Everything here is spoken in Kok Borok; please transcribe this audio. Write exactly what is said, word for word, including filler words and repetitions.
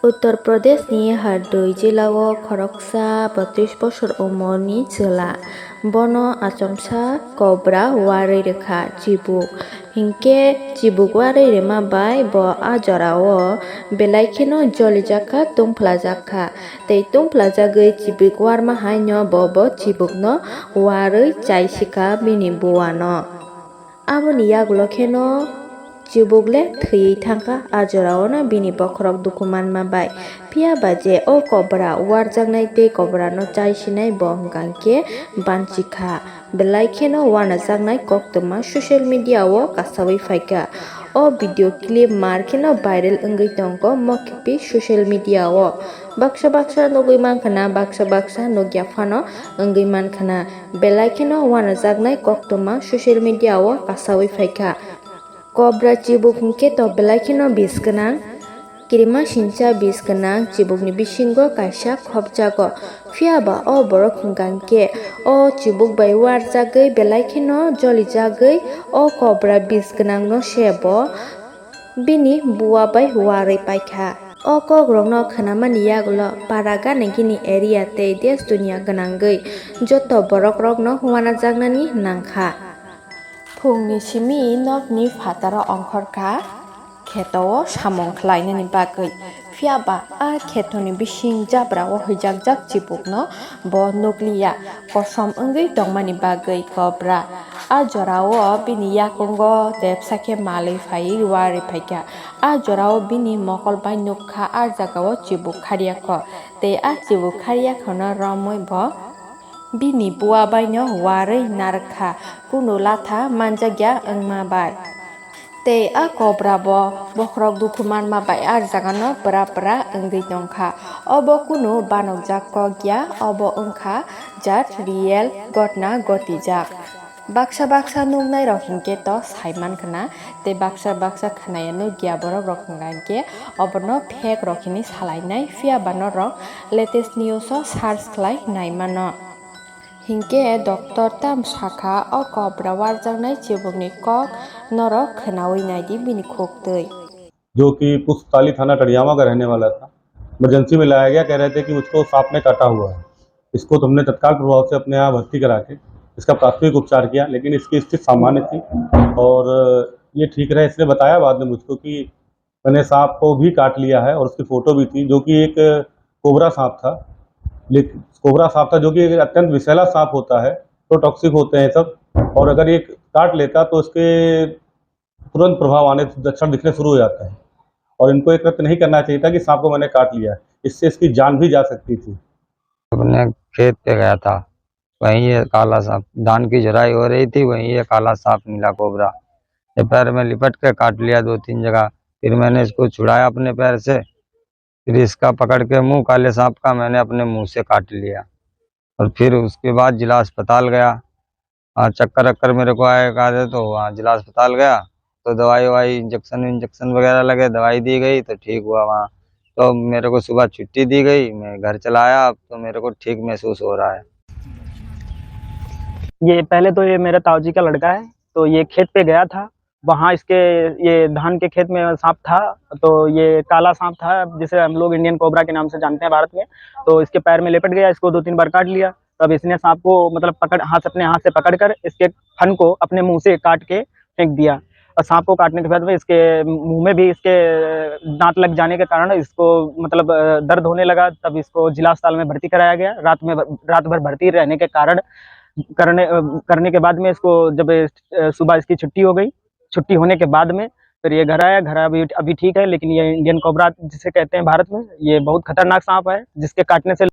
Uttar Pradeshni Hardoi jilao khoroksa botris bosor umorni chwla. Bono achomsa kobra uarwi rwkha chibuk. Hinkhe chibuk uarwi rwma bai bo a jorao belai kheno jolijakha, tungphlajakha. Tei tungphlajagwi chibuk uarma haino bo, bo chibukno uarwi chaisikha bini buano. Aboni yagulo kheno chibuk le thwiwi thangkha, a joraono bini bokhorok dukhu manma bai. Phiya ba je o kobra uarjaknai tei kobrano chaisinai bo hwnkha khe banchikha. Belai kheno uanajaknai koktwma social media o kasawi phaikha. O video clip mar kheno viral wngwi tongo mokhipi social media o. Baksa baksa nugwi mankha na, baksa baksa nukya phano wngwi mankha na. Belai kheno uanajaknai koktwma social media o kasawi phaikha. Kobra chibuk hinkhe to belai kheno bis gwnang. Kirima sincha bis gwnang chibukni bisingo kaisa khopjago. Phiya ba o borok hwnkha hinkhe o chibuk bai uarjagwi belai kheno jolijagwi o kobra bis gwnangno se bo bini bua bai uarwi paikha. O kokrokno khwnamani yagulo para gana gini area tei desh duniya gwnangwi joto borokrokno uanajaknani nangkha. Phungni simi nokni phataro ongkhorkha kheto o samung khlainani bagwi. Phiya ba a khetoni bising jabra o huijakjak chibukno bo nukliya, kosom wngwi tongmani bagwi kobra. A jorao bini yakungo tepsa khe malwi phaiwi uarwi phaikha. A jorao bini mokol bai nukha a jagao chibuk khariyakho. Tei a chibuk khariyakhono romwi bo bini bua baino uarwi narwkha, kunu latha manjakya wngma bai. Tei a kobra bo bokhorok dukhu manma bai a jagano pwra pwra wngwi tongkha. Obo kunu banokjak kok ya, obo wngkha jat real gotna gotijak. Baksa baksa nuknairok hinkhe to saimankha na, tei baksa baksa khwnaya nukya borokrok hwnkha hinkhe obono fake rok hinwi salainai, phiya ba norok latest news o search khlai naimano. Hinkhe doctor tam sakha, o kobra warjaknai chibukni kok norok khwnawi naidi bini khuktwi. जो कि पुस्तकाली थाना टड़ियामा का रहने वाला था। इमरजेंसी में लाया गया, कह रहे थे कि उसको सांप ने काटा हुआ है। इसको तो हमने तत्काल प्रभाव से अपने यहाँ भर्ती करा के इसका प्राथमिक उपचार किया, लेकिन इसकी स्थिति सामान्य थी और ये ठीक रहे। इसने बताया बाद में मुझको कि मैंने सांप को भी काट लिया है और उसकी फोटो भी थी, जो कि एक कोबरा सांप था। लेकिन कोबरा सांप था, जो कि एक अत्यंत विषैला सांप होता है, तो टॉक्सिक होते हैं सब, और अगर ये काट लेता तो इसके तुरंत प्रभाव आने, लक्षण दिखने शुरू हो जाते हैं। और इनको ये कृत्य नहीं करना चाहिए था कि सांप को मैंने काट लिया, इससे इसकी जान भी जा सकती थी। अपने खेत पे गया था, वहीं ये काला सांप, धान की जुराई हो रही थी, वहीं ये काला सांप निकला, कोबरा। ये पैर में लिपट के काट लिया दो तीन जगह। फिर मैंने इसको छुड़ाया अपने पैर से, फिर इसका पकड़ के मुंह, काले सांप का, मैंने अपने मुंह से काट लिया। और फिर उसके बाद जिला अस्पताल गया। हाँ, चक्कर वक्कर मेरे को आए, कहा थे, तो वहाँ जिला अस्पताल गया, तो दवाई ववाई, इंजेक्शन इंजेक्शन वगैरह लगे, दवाई दी गई, तो ठीक हुआ वहाँ। तो मेरे को सुबह छुट्टी दी गई, मैं घर चला आया। अब तो मेरे को ठीक महसूस हो रहा है। ये पहले तो ये मेरे ताऊ जी का लड़का है, तो ये खेत पे गया था, वहाँ इसके, ये धान के खेत में सांप था, तो ये काला सांप था, जिसे हम लोग इंडियन कोबरा के नाम से जानते हैं भारत में। तो इसके पैर में लिपट गया, इसको दो तीन बार काट लिया। तब इसने सांप को, मतलब, पकड़, हाथ, अपने हाथ से पकड़ कर इसके फन को अपने मुंह से काट के फेंक दिया। और सांप को काटने के बाद में इसके मुंह में भी इसके दांत लग जाने के कारण इसको, मतलब, अ, दर्द होने लगा। तब इसको जिला अस्पताल में भर्ती कराया गया। रात में, रात भर भर्ती रहने के कारण, करने, अ, करने के बाद में इसको जब, अ, सुबह इसकी छुट्टी हो गई, छुट्टी होने के बाद में फिर ये घर आया। घर अभी, अभी ठीक है, लेकिन ये इंडियन कोबरा जिसे कहते हैं भारत में, ये बहुत खतरनाक सांप है, जिसके काटने से